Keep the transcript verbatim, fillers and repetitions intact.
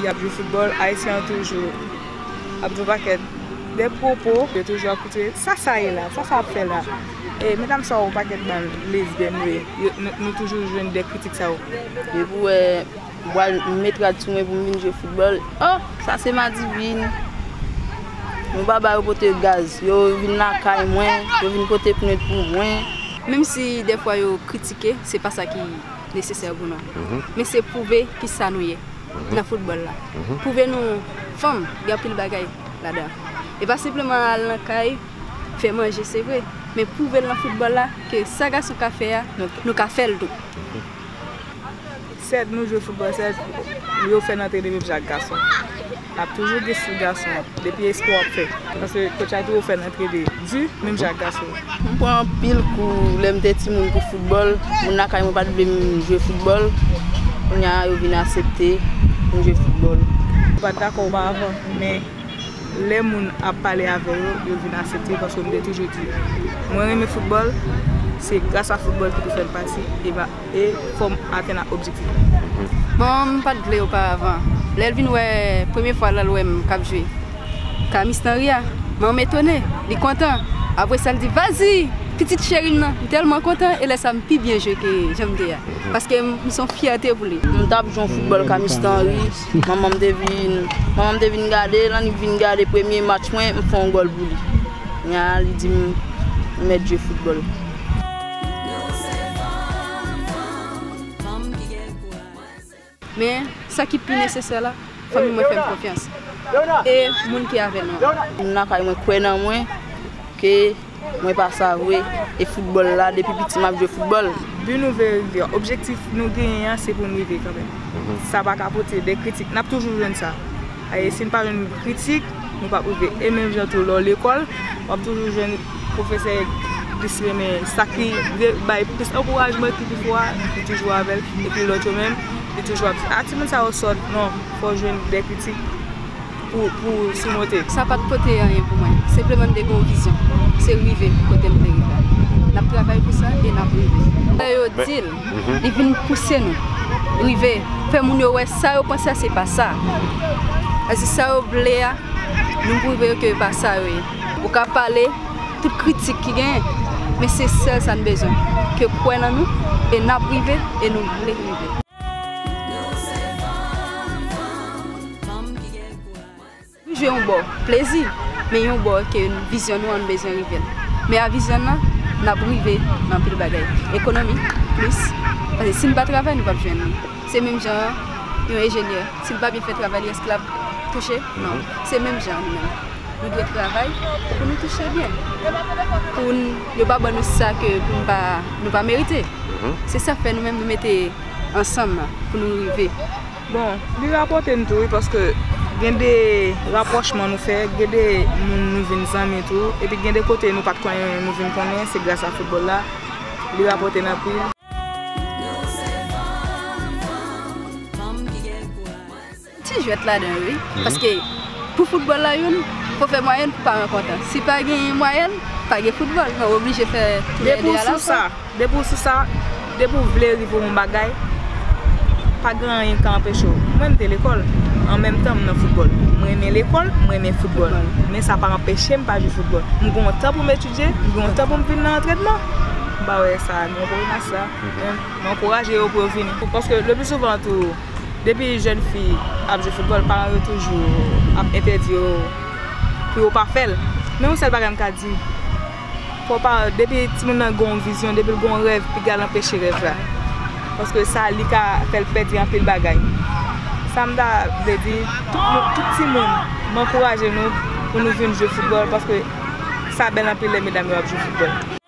Y ap jwe foutbòl, Ayisyen an toujou ap di yon pakèt de pwopo. Yo toujou ap koute, sa sa ye la, sa sa ap fè la. E medam sa yo pakèt bann lesbyèn yo ye. Yo, nou, nou toujou jwenn de kritik sa yo. Depi w wè, m pral met rad sou mwen pou m vin jwe foutbòl. Oh, sa se madivin. Nou pa ba yo pote gaz. Yo vin lakay mwen, yo vin pote pneu pou mwen. Menm si dèfwa yo kritike, se pa sa ki nesesè pou nou. Men se pwouve kisa nou ye nan foutbòl la. Pwouve nou fanm, gen anpil bagay ladan. E pa senpleman al nan kay, fè manje, se vre. Men pwouve l nan foutbòl la ke sa gason ka fè a, nou, nou ka fè l tou. Sèt nou jwe foutbòl, sèt yo fè n antrene menm jan ak gason. N ap toujou gen sou gason depi espò w ap fè. Paske kotch la tou fè n antrene di menm jan ak gason. M pran anpil kou lè m te timoun pou foutbòl. Moun lakay mwen pa t vle m jwe foutbòl. Kounye a yo vin aksepte pou m jwe foutbòl. Yo pa t dakò oparavan, men lè moun ap pale avè yo, yo vin aksepte paske m te toujou di, mwen renmen foutbòl, se gras a foutbòl ki pou fè m pati, e pa, e fò m atenn a objektif mwen. Bon, m pa t vle oparavan. Lè l vin wè, premye fwa l al wè m k ap jwe Camis Henry a, manman m etone, li kontan. Apre sa, l di, "Vas-y, pitit cheri m nan." M tèlman kontan, e lè sa, m pi byen jwe ke jan m te a. Paske m, m se yon fyète pou li. M t ap jwe yon foutbòl Camis Henry, manman m te vin, manman m te vin gade, l annik vin gade premye match mwen, m fè yon gòl pou li. Kounye a, li di m, m mèt jwe foutbòl. Men, sa ki pi nesesè la, fanmi mwen fè m konfyans. E moun ki avè nou an. Moun lakay mwen kwè nan mwen, ke mwen pa sa vre. E foutbòl la, depi piti m ap jwe foutbòl. Bi nou vle rive an, objektif nou genyen an, se pou n rive kanmenm. Sa pa ka pote de kritik, n ap toujou jwenn sa. E si n pa jwenn kritik, nou p ap rive. E menm jan tou, lè w lekòl, w ap toujou jwenn pwofesè plis renmen sa ki re-, bay plis ankourajman ki pi fò a, li toujou avè l. Epi lòt yo menm, li toujou ap di, "A, timoun sa yo sòt." Non, fò w jwenn de kritik pou, pou w simonte. Sa pa t pote anyen pou mwen. Senpleman m te gen yon vizyon. Se rive kote m vle rive a. N ap travay pou sa e n ap rive. Lè yo di l, li vin pouse nou rive, fè moun yo wè sa yo panse a se pa sa. Èske sa yo vle a, nou pwouve yo ke e pa sa yo ye. Ou ka pale tout kritik ki genyen, men se sèl sa n bezwen, ke kwè nan nou, e n ap rive, e nou vle rive. Nou jwe yon bò plezi, men yon bò ke vizyon nou an, nou bezwen rive l. Men a vizyon nan, n ap rive nan anpil bagay. Ekonomi, plis. Paske si n pa travay, nou p ap jwenn li. Se menm jan yon enjenyè. Si l pa byen fè travay li, èske l ap touche? Non. Se menm jan nou menm. Nou dwe travay pou nou touche byen. Pou n, yo pa ban nou sa ke pou n pa, nou pa merite. Se sa k fè nou menm nou mete ansanm nan pou nou rive. Bon, li rapòte n tou wi, paske gen de rapwochman nou fè, gen de moun nou vin zanmi tou, epi gen de kote nou pa t konnen nou vin konnen, se gras a foutbòl la, li rapòte n anpil. Ti jwèt ladan wi, paske pou foutbòl la youn, fò fè mwayèn pou paran kontan. Si pa gen mwayèn, pa gen foutbòl, non, oblije fè toulède alafen. Depi w sou sa, depi w vle rive yon bagay, pa gen anyen k ka anpeche w. Mwen, m te lekòl, an menm tan, m nan foutbòl. Mwen renmen lekòl, mwen renmen foutbòl. Men sa pa anpeche m pa jwe foutbòl. M gen yon tan pou m etidye, m gen yon tan pou m vin nan antrènman. M pa wè sa gen yon pwoblèm ak sa. Men m ankouraje yo pou yo vini. Paske le pli souvan tou, depi jèn fi ap jwe foutbòl, paran yo toujou ap entèdi yo pou yo pa fè l. Men yon sèl bagay m ka di, fò pa, depi timoun nan gen yon vizyon, depi l gen yon rèv, piga l anpeche rèv la. Paske sa, li ka fè l pèdi anpil bagay. Sa m ta vle di, tout moun, tout timoun, m ankouraje nou pou nou vin jwe foutbòl, paske sa bèl anpil lè medam yo ap jwe foutbòl.